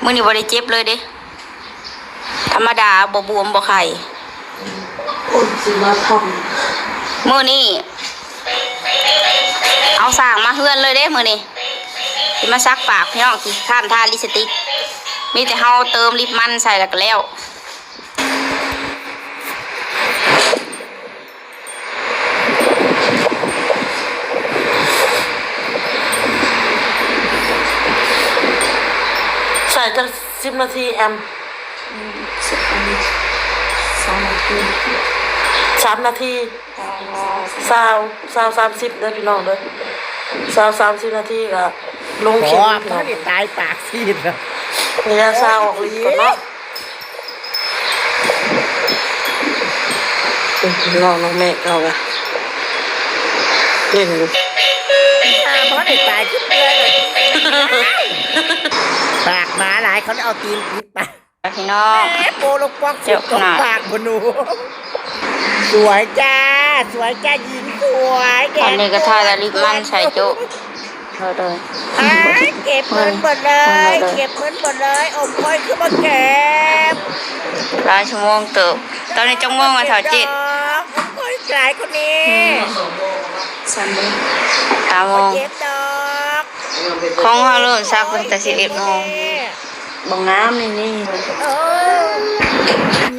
ມື້ນີ້ບໍ່ໄດ້ເຈັບເລີຍເດ້ ທຳມະດາ ບໍ່ບວມບໍ່ໄຂ້. ໂອ້ຍ ຊິມາທຳ ມື້ນີ້ເອົາສ້າງມາເຮືອນເລີຍເດ້ ມື້ນີ້ຊິມາສັກປາກ ພີ່ນ້ອງ ຂີ້ຄ້ານທາລິບສະຕິກ ມີແຕ່ເຮົາເຕີມລິບມັນໃສ່ແລ້ວກໍແລ້ວ. ໃສ່ຈັກສິບນາທີແອມ? ອືມ ສິບນາທີ ສາມນາທີ ສາມນາທີ ຊາວ ຊາວ ສາມສິບເດີພີ່ນ້ອງເດີ ຊາວ ສາມສິບນາທີກໍລົງເຂັມ ໂອ້ ພີ່ນ້ອງ ຕາຍປາກຊີດ ລະຍະຊາວອອກລິດກ່ອນເນາະ. ນ້ອງ ນ້ອງແມ່ເຮົາກະຫຼິ້ນຢູ່ ຕາບໍ່ໄດ້ຕາຍຄືເທື່ອເລີຍ ປາກໝາຫຼາຍ ເຂົາເອົາຕີນປິດປາກ ພີ່ນ້ອງ ແມ່ໂປລົກປອກ ເຈັບຂະໜາດ ປາກບໍ່ໜູ ສວຍຈ້າ ສວຍຈ້າ ຍິງສວຍ ຕອນນີ້ກໍທາແຕ່ລິບມັນໃສ່ໂຈະ. ໂດຍ ໂດຍ ອ້າຍ ເກັບເງິນເບິດເລີຍ ເກັບເງິນເບິດເລີຍ ອົມຂ້ອຍຄືບໍ່ເກັບ ຫຼາຍຊົ່ວໂມງເຕີບ. ຕອນນີ້ຈັກໂມງແລ້ວເຖົ້າເຈັດ? ດອກ ອົມຂ້ອຍຫຼາຍກວ່ານີ້ ອືມ ສາມໂມງ ສາມໂມງ ບໍ່ເຈັບດອກ ຂອງເຮົາເລີ່ມສັກຕັ້ງແຕ່ສິບເອັດໂມງ ບໍ່ງາມນີ້ ນີ້ ເອີ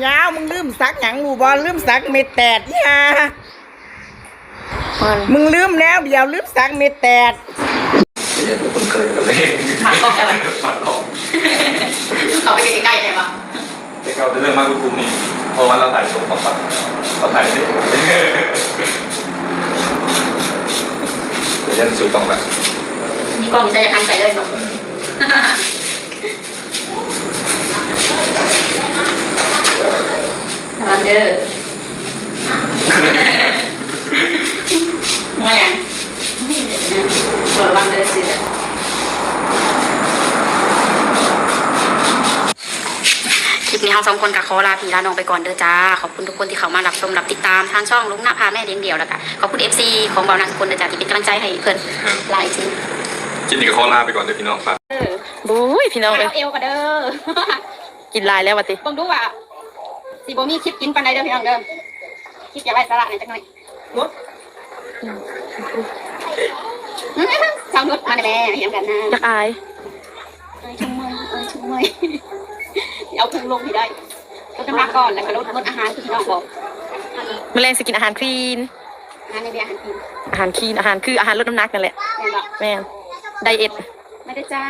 ຍາວ ມຶງລືມສັກຫຍັງຮູ້ບໍ່? ລືມສັກເມັດແຕດ ອີຫ່າ. ມຶງລືມແນວດຽວ ລືມສັກເມັດແຕດ. ເຂົາໄປໃກ້ໆໄດ້ບໍ່? ແຕ່ເກົ່າຈະເລີ່ມມາກວດຄຸມນີ້ ເພາະວ່າລາວຖ່າຍສົ່ງຂອງ ເຂົາຖ່າຍເສັດ ແຕ່ຍັງສູ້ກ້ອງໄດ້ ມີກ້ອງໃສ່ ຢາກຫັນໃສ່ເລີຍເນາະ. ລະວັງເດີ ຫົວຫຍັງ ລະວັງເດີຊື່. ຄລິບນີ້ເຮົາສອງຄົນກໍຂໍລາພີ່ລານ້ອງໄປກ່ອນເດີຈ້າ. ຂອບຄຸນທຸກຄົນທີ່ເຂົ້າມາຮັບຊົມ ຮັບຕິດຕາມທາງຊ່ອງລຸງນະພາແມ່ລ້ຽງດ່ຽວ ແລ້ວກໍຂອບຄຸນເອັຟຊີຂອງເບົານາທຸກຄົນເດີຈ້າ ທີ່ເປັນກຳລັງໃຈໃຫ້ເພິ່ນຫຼາຍຈິງ. ຄລິບນີ້ກໍຂໍລາໄປກ່ອນເດີພີ່ນ້ອງ. ເອີ ໂອ້ຍ ພີ່ນ້ອງເອີຍ ເອົາເອວກໍເດີ ກິນຫຼາຍແລ້ວວ່າຕິ. ເບິ່ງດູວ່າຊິບໍ່ມີຄລິບກິນປານໃດເດີພີ່ນ້ອງເດີ. ຄລິບຢາກໄດ້ສາລະແດ່ຈັກໜ້ອຍ. ຊາວນຸດ ມາແດ່ແມ່ ເຮັດນຳກັນນະ. ຢາກອາຍ ອາຍຊຸມເມຍ ອາຍຊຸມເມຍ. ຊິເອົາພຸງລົງໃຫ້ໄດ້ ລົດນ້ຳໜັກກ່ອນ ແລ້ວກໍລົດ ລົດອາຫານຄືພີ່ນ້ອງບອກ. ມື້ແລງຊິກິນອາຫານຄລີນ ອາຫານໃນເບຍ ອາຫານຄລີນ ອາຫານຄລີນ ອາຫານຄືອາຫານລົດນ້ຳໜັກນັ້ນແຫຼະ. ແມ່ນບໍ່? ແມ່ນ ໄດເອັດ ມາເດີຈ້າ.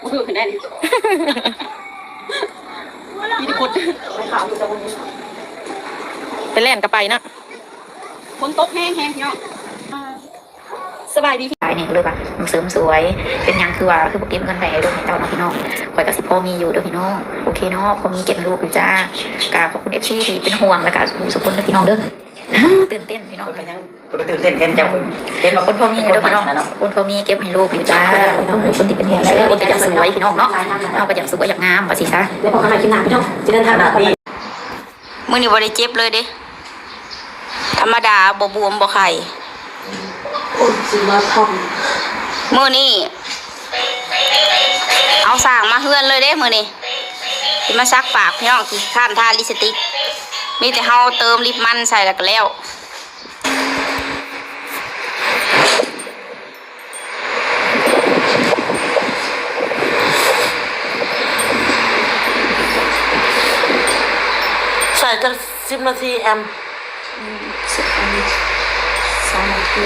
ບໍ່ຖືກຂຶ້ນໄດ້ນີ້ ມີແຕ່ຄົນ ໄປແລ່ນກໍໄປນະ ຝົນຕົກແຮງໆ ພີ່ນ້ອງ. ສະບາຍດີ ຫຼາຍແນ່ ກໍເລີຍວ່າ ເສີມສວຍ ເປັນຫຍັງຄືວ່າ ຄືບໍ່ເກັບເງິນໄວ້ໃຫ້ລູກໃຫ້ເຕົ້າເນາະພີ່ນ້ອງ. ຂ້ອຍກໍຊິພໍມີຢູ່ເດີພີ່ນ້ອງ. ໂອເຄເນາະ ພໍມີເກັບໃຫ້ລູກຢູ່ຈ້າ. ກໍຂອບຄຸນເອັຟຊີທີ່ເປັນຫ່ວງ ແລ້ວກໍສູ່ຄົນເດີພີ່ນ້ອງເດີ. ຕື່ນເຕັ້ນພີ່ນ້ອງ ເປັນຫຍັງ ຕື່ນເຕັ້ນແທນເຈົ້າ ເຫັນວ່າຄົນພໍມີເດີພີ່ນ້ອງ ຄົນພໍມີເກັບໃຫ້ລູກຢູ່ຈ້າ. ຄົນທີ່ເປັນຫ່ວງເດີ ຄົນທີ່ຢາກສວຍພີ່ນ້ອງເນາະ ເຮົາກໍຢາກສວຍຢາກງາມວ່າຊີ້ຊະ. ມື້ນີ້ບໍ່ໄດ້ເຈັບເລີຍເດ້ ທຳມະດາ ບໍ່ບວມບໍ່ໄຂ້. ໂອ້ຍ ຊິມາທຳ ມື້ນີ້ເອົາສ້າງມາເຮືອນເລີຍເດ້ ມື້ນີ້ຊິມາສັກປາກພີ່ນ້ອງ ຂີ້ຄ້ານທາລິບສະຕິກ ມີແຕ່ເຮົາເຕີມລິບມັນໃສ່ແລ້ວກໍແລ້ວ. ໃສ່ຈັກສິບນາທີແອມ? ອືມ ສິບນາທີ ສາມນາທີ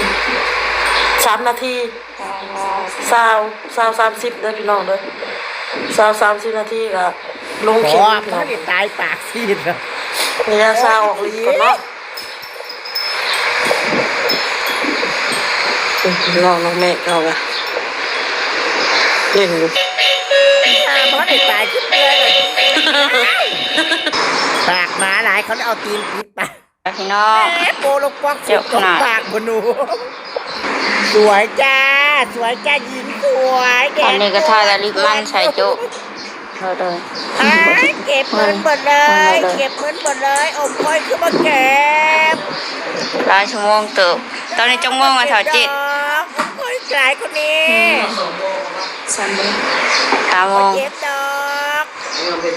ສາມນາທີ ຊາວ ຊາວ ສາມສິບເດີພີ່ນ້ອງເດີ ຊາວ ສາມສິບນາທີກໍລົງເຂັມ ໂອ້ ພີ່ນ້ອງ ຕາຍປາກຊີດ ລະຍະຊາວອອກລິດກ່ອນເນາະ. ນ້ອງ ນ້ອງແມັກເຮົາກະຫຼິ້ນຢູ່ ຕາບໍ່ໄດ້ຕາຍຄືເທື່ອເລີຍ ປາກໝາຫຼາຍ ເຂົາເອົາຕີນປິດປາກ ພີ່ນ້ອງ ແມ່ໂປລົກປອກ ເຈົ້າຂະໜາດ ປາກບໍ່ໜູ ສວຍຈ້າ ສວຍຈ້າ ຍິງສວຍ ຕອນນີ້ກໍທາແຕ່ລິບມັນໃສ່ໂຈະ. ໂດຍ ໂດຍ ອ້າຍ ເກັບເງິນເບິດເລີຍ ໂດຍ ໂດຍ ເກັບເງິນເບິດເລີຍ ອົມຂ້ອຍຄືບໍ່ເກັບ ຫຼາຍຊົ່ວໂມງເຕີບ ຕອນນີ້ຈັກໂມງແລ້ວເຖົ້າ ເຈັດ ດອກ ອົມຂ້ອຍຫຼາຍກວ່ານີ້ ອືມ ສາມໂມງ ຫ້າໂມງ ເຈັບດອກ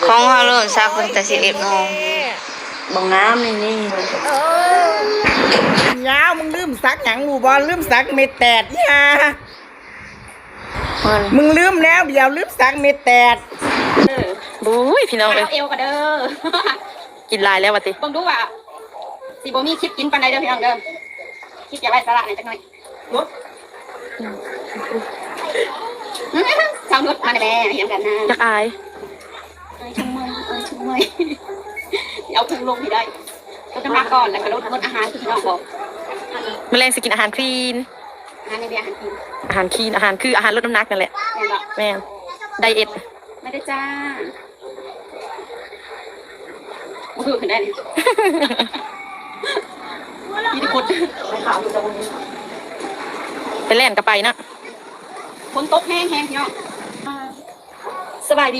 ຂອງເຮົາເລີ່ມສັກຕັ້ງແຕ່ສິບເອັດໂມງ ບໍ່ງາມນີ້ ນີ້ ເອີ ຍາວ ມຶງລືມສັກຫຍັງຮູ້ບໍ່? ລືມສັກເມັດແຕດ ອີ່ຫ່າ ມຶງລືມແນວດຽວ ລືມສັກເມັດແຕດ ເອີ ໂອ້ຍ ພີ່ນ້ອງເອີຍ ເອົາເອວກໍເດີ ກິນຫຼາຍແລ້ວວ່າຕິ ເບິ່ງດູວ່າ ຊິບໍ່ມີຄລິບກິນປານໃດເດີພີ່ນ້ອງເດີ ຄລິບຢາກໄດ້ສາລະແດ່ຈັກໜ້ອຍ ສາວນຸດມາແດ່ແມ່ ເຮັດຫຍັງກັນນະ ຢາກອາຍ ອາຍຈັ່ງເມຍ ອາຍຈັ່ງເມຍ ຊິເອົາພຸງລົງໃຫ້ໄດ້ ລົດນ້ຳໜັກກ່ອນ ແລ້ວກໍລົດ ລົດອາຫານຄືພີ່ນ້ອງບອກ ມື້ແລງຊິກິນອາຫານຄລີນ ອາຫານໃນເບຍ ອາຫານຄລີນ ອາຫານຄລີນ ອາຫານຄືອາຫານລົດນ້ຳໜັກນັ້ນແຫຼະ ແມ່ນບໍ່? ແມ່ນ ໄດເອັດ ມາເດີຈ້າ ບໍ່ຄືຂຶ້ນໄດ້ນີ້ ມີແຕ່ຄົນ ໄປແລ່ນກໍໄປນະ ຝົນຕົກແຮງໆ ພີ່ນ້ອງ ສະບາຍດີ.